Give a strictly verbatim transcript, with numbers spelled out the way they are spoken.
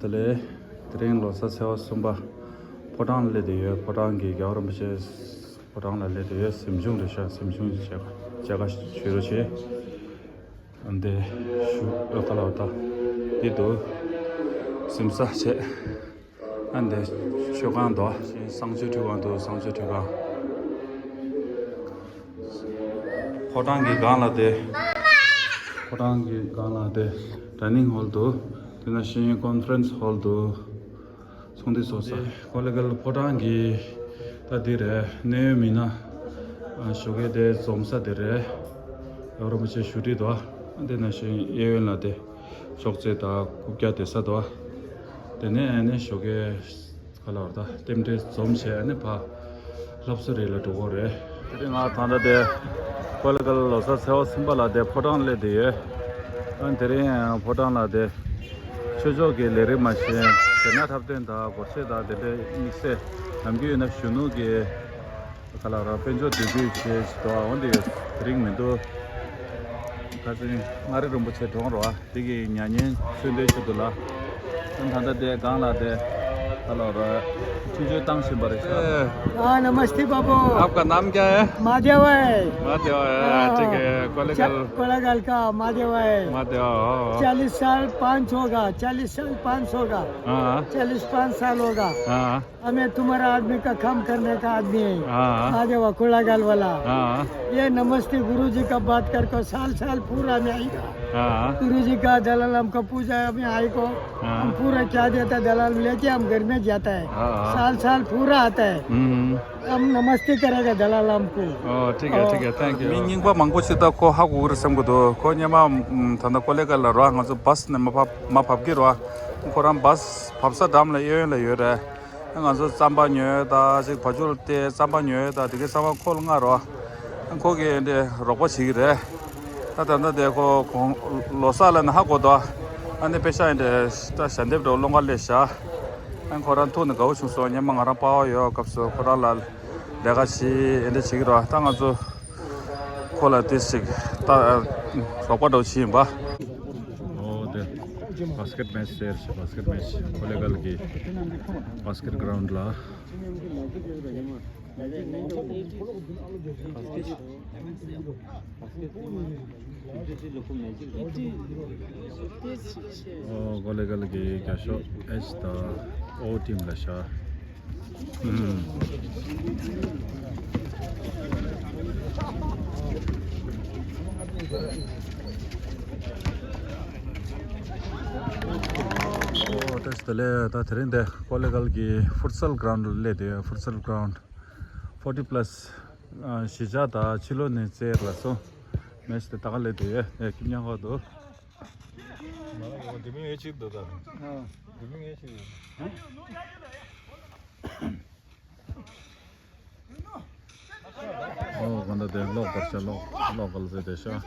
དེ་ལས་དེ་རིང་ལོ་གསར་ཚེས་པ་གསུམ་པ་ཕོ་བྲང་ལ་སླེབས་བསྡད་ཡོད། ཕོ་བྲང་གི་རྒྱལ་བ་རིན་པོ་ཆེ་ཕོ་བྲང་ལ་སླེབས་བསྡད་ཡོད། གཟིམ་ཆུང་རེད་ཤག་གཟིམ་ཆུང་མཇལ་ཁ་མཇལ་ཁ་ཞུ་རོགས་བྱེད། ཨ་འདི་ཞུ་ཨ་ཁ་ལ་བ་ད་འདི་འདུག་གཟིམ་ས་བྱས། ཨ་འདི་མཆོད་ཁང་འདུག་གསང་སྤྱོད་ཁྲི་ཁང་འདུག་གསང་སྤྱོད་ཁྲི་ཁང་། ཕོ་བྲང་གི་སྒང་ལ་དེ། ཕོ་བྲང་གི་སྒང་ལ་དེ་ཌའི་ནིང་ཧོལ་འདུག་དེ་ནང་བཞིན་ཀོན་ཕ་རེན་སི་ཧོལ་འདུག་ཚོགས་འདུ་ཚོགས་ས། ཀོ་ལེ་གལ་ཕོ་བྲང་གི་ད་འདི་རེད། གནད་ཡོད་མི་སྣ་ཨ་ཞོགས་ཀས་དེ་འཛོམས་ས་དེ་རེད། རྒྱལ་བ་རིན་པོ་ཆེ་བཞུགས་ཁྲི་འདུག་དེ་ནང་བཞིན་གཡས་གཡོན་ལ་དེ་ཅོག་ཙེ་དང་རྐུབ་བཀྱག་དེ་ས་འདུག་དེ་ནས་ཨ་ནི་ཞོགས་ཀས་ག་ལ་བར་ད་རྟེན་འབྲེལ་འཛོམས་བྱས་ཨ་ནི་ཕར་ལྷ་བཟོ་རི་ལ་འགྲོ་གི་རེད། དེ་རིང་ང་ད་ལྟ་དེ་ཀོ་ལེ་གལ་ལོ་གསར་ཚེས་པ་གསུམ་པ་ལ་དེ་ཕོ་བྲང་སླེབས་བསྡད་ཡོད། ཨ་དེ་རིང་ཕོ་བྲང་ལ་དེ་ཆོས་ཕྱོགས་ཀྱི་ལས་རིམ་མ་ཞིག་སྒྲ་སྒྲ་འཁྲབ་སྟོན་དང་སྒོར་གཞས་དང་དེ་འདྲའི་དམིགས་བསལ་ནམ་རྒྱུན་ཡིན་ན་གཞོན་ནུ་གི་ག་ལ་ར་དཔལ་འབྱོར་འདུས་སྡོད་བྱས་ཤིག་ཏུ་འོང་དེ་ཡོད། དེ་རིང་མི་འདུག་ཁ་སང་མངའ་རིས་རིན་པོ་ཆེ་གྲོངས་རོགས། དེ་གི་མྱ་ངན་མཚོན་དོན་ཞུ་འདུག་ལ། ད་ལྟ་དེ་སྒང་ལ་དེ་ད་ལོ་ར་འཕྲིན་བཅོལ་བཏང་བཞིན་པ་རེད་ཤག हाँ, नमस्ते बाबू। आपका नाम क्या है? महादेव है। महादेव है, हाँ, ठीक है। कोलेगल। कोलेगल का महादेव है। महादेव, हाँ, हाँ। चालीस साल पाँच होगा, चालीस साल पाँच होगा। हाँ, हाँ। चालीस पाँच साल होगा। हाँ, हाँ। हमें तुम्हारा आदमी का काम करने का आदमी है। हाँ। आ जाओ, कोलागल वाला। हाँ। ये नमस्ते गुरु जी का बात कर को साल साल पूरा में आएगा। हाँ। गुरु जी का दलाल हमको पूजा में आए को हाँ। हम पूरा क्या देता दलाल लेके हम घर में जाता है। हाँ। साल साल पूरा आता है। हम्म। हम नमस्ते करेगा दलाल हमको। ཨོ་ཐེང་ཀྱུ། ཨོ། ཐེང་ཀྱུ། ཐེང་ཀྱུ། མི་རྙིང་པ་མང་པོ་ཞིག་ད་ཁོ་ཧ་གོ་གི་རེད་བསམ་གི་འདུག་ཁོ་སྔོན་མ་ད་ལྟ་ཀོ་ལེ་གལ་ལ་རོ་ང་ཚོ་བཱས་ནས་མར་ཕབ་མར་ཕབ་ཀྱི་རོ། ཁོ་རང་བཱས་ཕབ་ས་འགྲམ་ལ་གཡས་གཡོན་ལ་ཡོད་རེད། ང་ཚོ་རྩམ་པ་ཉོས་ད་ཅིག་བ་ཕྱུགས་ལ་བལྟས་རྩམ་པ་ཉོས་ད་དེ་གའི་རྩམ་པ་ཁོ་ལ་མངགས་རོགས། ཁོ་གིས་འདི་རོགས་པ་བྱེད་ཀྱི་རེད། ད་ད་ལྟ་དེ་ཁོ་ཁོང་ལོ་གསར་ལ་ནི་ཧ་གོ་དོ། ཨ་ནི་པེ་ཤ་ཡིན་ཏེ་ད་ཞལ་འདེབས་འགྲོ་སློང་ག་སླེབས་ཤག་ཨ་ཁོ་རང་ཐུག་ནས་དགའ་བོ་བྱུང་སོང་། སྔོན་མ་ང་རང་པ་ཝ་ཡོད་སྐབས་སུ་ཁོ་རང་ལ་ལས་ཀ་བྱེད་ཨེ་འདྲ་བྱེད་ཀྱི་རོགས། ད་ང་ཚོ་ཁོ་ལ་ཏིས་ཅིག་ད་རོགས་པ་འདྲ་བོ་བྱེད་ཡིན་པ། ཨོ་དེ་བཱ་སི་ཀེ་ཊི་མེ་ཆི་ཟེར་ཞིག་བཱ་སི་ཀེ་ཊི་མེ་ཆི་ཀོ་ལེ་གལ་གྱི་བཱ་སི་ཀེ་ཊི་གྷ་རའུན་ཌི་ལ། ཨོ་ཀོ་ལེ་གལ་གྱི་རྒྱ་ཤོག་ཨེཆ་དང་ཨོ་ཊིམ་ལ་ཤ། ཨུམ། ཨོ་ཏེས་དེ་ལས་ད་དེ་རིང་དེ་ཀོ་ལེ་གལ་གྱི་ཕུཊ་སལ་གྷ་རའུན་ཌི་ལ་སླེབས་དེ་ཕུཊ་སལ་གྷ་རའུན་ཌི་ཕོར་ཊི་པ་ལ་སི། ཨ་གཞིས་ཆགས་དང་ཕྱི་ལོགས་ནས་རྩེད་ལ་སོ། མེ་ཆི་དེ་ད་ག་ལེ་དུ་ཡོད་ཨེ་ཁྱིམ་ཉག་ག་དུ། ང་ལ་ཡོང་དེ་མིན་ངས་ཅིག་འདུག་ད། ཨ། དེ་མིན་ངས་ཅིག་ཡོད། ཨོ་ག་འདྲ་དེ་ལོག་པར་ཤ་ལོག་ལོག་ག་ལ་ཟེར་དེ་ཤ།